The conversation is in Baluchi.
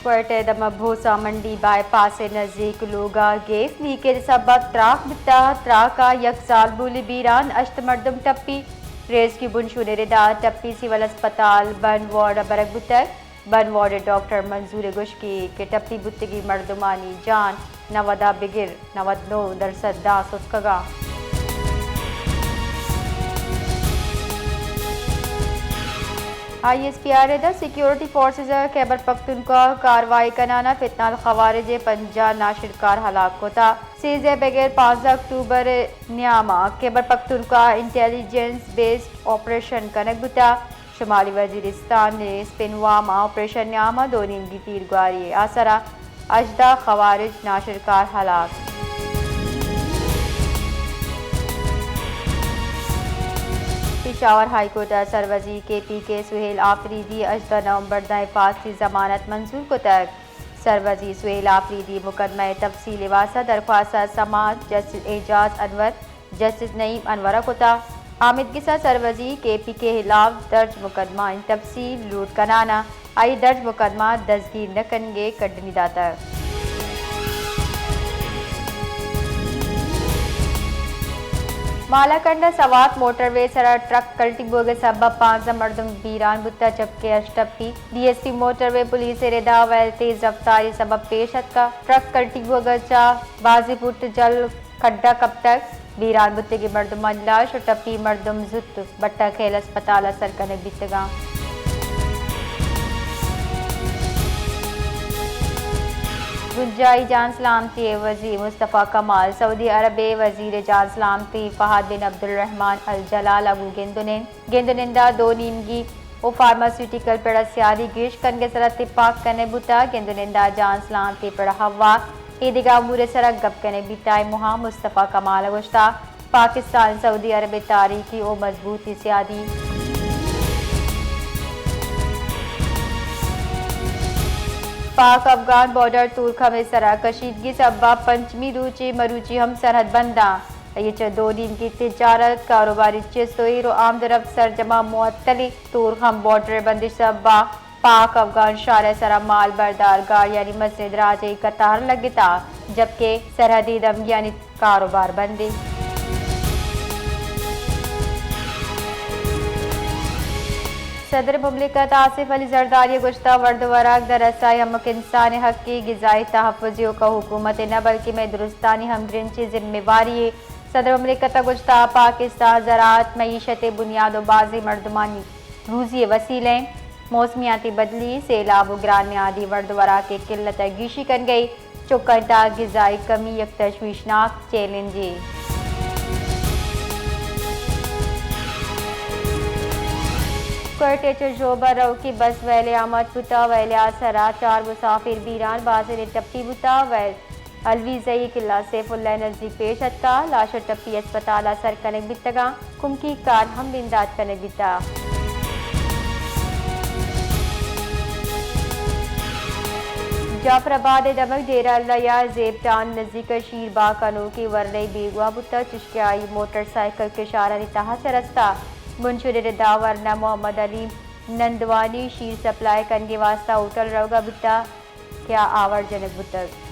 کوئٹہ ءِ دمگ بھوسا منڈی بائی پاس ءِ نزیک لوگ ءَ گیس لیکیج ءِ سبب تراک بیتگ۔ تراک ءَ یک زالبولے بیران، ہشت مردم ٹپی۔ ریسکیو بنشون ءِ ردا ٹپی سول ہسپتال بند وارڈ ءَ برگ بوتگ۔ بند وارڈ ءِ ڈاکٹر منظور ءِ گوشگ اِنت کہ ٹپی بوتگیں مردمانی جان نود ءَ بگر نود نو درسد داں ستکگ اَنت۔ آئی ایس پی آر ءِ ردا سیکیورٹی فورسز ءَ خیبر پختونخوا ءَ کاروائی کنان ءَ فتنہ الخوارج ءِ پنجاہ ناشرکار ہلاک کتگ۔ سیزدہ بگر پانزدہ اکتوبر ءِ نیام ءَ خیبر پختونخوا ءَ انٹیلیجنس بیسڈ آپریشن کنگ بوتگ۔ شمالی وزیرستان ءِ اسپنوام ءَ آپریشن ءِ نیام ءَ دو نیمگی تیرگواری ءِ آسر ءَ ہژدہ خوارج ناشرکار ہلاک۔ پشاور ہائی کورٹ ءَ سروزیر کے پی کے سہیل آفریدی ءِ ہژدہ نومبر ءِ داں ءِ پاسی ضمانت منظور کتگ۔ سروزیر سہیل آفریدی ءِ مقدمہ ءِ تفصیل ءِ واستہ درخواست ءِ سماعت جسٹس اعجاز انور، جسٹس نعیم انور ءَ کتگ۔ آمدگس ءَ سروزیر کے پی کے ءِ ہلاف درج مقدمہ ءِ تفصیل لوٹ کنان ءَ آئی ءِ درج مقدمہ دزگیر نہ کنگ ءِ کڈنی داتگ۔ مالاکنڈ ءَ سوات موٹر وے ءِ سرا ٹرک کلٹی بوگ ءِ سبب پانزدہ مردم بیران بوتگ، جبکہ ہشت ٹپی۔ ڈی ایس پی موٹر وے پولیس ءِ ردا ویل تیز رفتاری ءِ سبب پیش اتکگ۔ ٹرک کلٹی بوگ ءَ چہ بازی پٹ جل کڈا کپتگ۔ بیران بوتگیں مردمانی لاش ءُ ٹپی مردم زوت بٹہ خیل ہسپتال ءَ سر کنگ بیتگ اَنت۔ بنجاہی جان سلامتی ءِ وزیر مصطفی کمال سعودی عرب ءِ وزیر جان سلامتی فہد بن عبدالرحمن الجلال ءَ گوں گند ءُ نند گند ءُ نند ءَ دو نیمگی ءُ فارماسیوٹیکل پڑ ءِ سیادی گیش کنگ ءِ سرا تپاک کنگ بوتگ۔ گند ءُ نند ءَ جان سلامتی پڑ ءِ ہوار ایدگہ امور ءِ سرا گپ کنگ بیتگ۔ اے موہ ءَ مصطفی کمال ءَ گوشتگ، پاکستان سعودی عرب ءِ تاریخی ءُ مضبوطیں سیادی۔ پاک افغان بارڈر تورخم ءِ سرا کشیدگی ءِ سبب ءَ پنچمی روچ ءَ مروچی ہم سرحد بند اِنت۔ آئی ءَ چہ دو نیمگی تجارت، کاروباری چست ءُ ایر ءُ آمد ءُ رفت سرجم ءَ معطلی۔ تورخم بارڈر ءِ بندش ءِ سبب ءَ پاک افغان شہر ءِ سرا مال بردار گاڑیانی مزنیں دراجیں قطار لگتگ، جبکہ سرحدی دمگیانی کاروبار بند اِنت۔ صدر مملکت آصف علی زرداری ءَ گوشتگ، ورد ءُ وراک در رسائی ہمک انسان ءِ حقے، غذائی تحفظ ایوک ءَ حکومت ءِ نہ بلکیں مئے درستانی ہمگرنچیں ذمہ واری یے۔ صدر مملکت ءَ گوشتگ، پاکستان زراعت معیشت ءِ بنیاد ءُ بازیں مردمانی روزی ءِ وسیلہ اِنت۔ موسمیاتی بدلی، سیلاب ءُ گران نیادی ورد ءُ وراک ءِ قلت ءَ گیشی کنگ ءَ اِنت۔ چکانی تہا غذائی کمی یک تشویشناک چیلنجے۔ کوئٹہ ءَ چہ ژوب ءَ روکی بس ویل ءَ آماچ بوتگ، ویل ءِ آسر ءَ چار مسافر بیران، بازینے ٹپی بوتگ، ویل الویزئی قلعہ سیف اللہ ءِ نزیک پیش اتکگ، لاش ءُ ٹپی ہسپتال ءَ سر کنگ بیتگ اَنت، کمکی کار ہم بندات کنگ بیتگ۔ جعفر آباد ءِ دمگ ڈیرہ اللہ یار زیب ٹاؤن ءِ نزیک ءَ شیر باگ ءَ نوکیں ورنائے بیگواہ بوتگ، چشکہ آئی ءِ موٹر سائیکل کشارانی تہا چہ رستگ۔ بنشون ءِ ردا ورنا محمد علی نندوانی شیر سپلائی کنگ ءِ واستہ ہوٹل ءَ روگ ءَ بوتگ کہ آ آوار جنگ بوتگ۔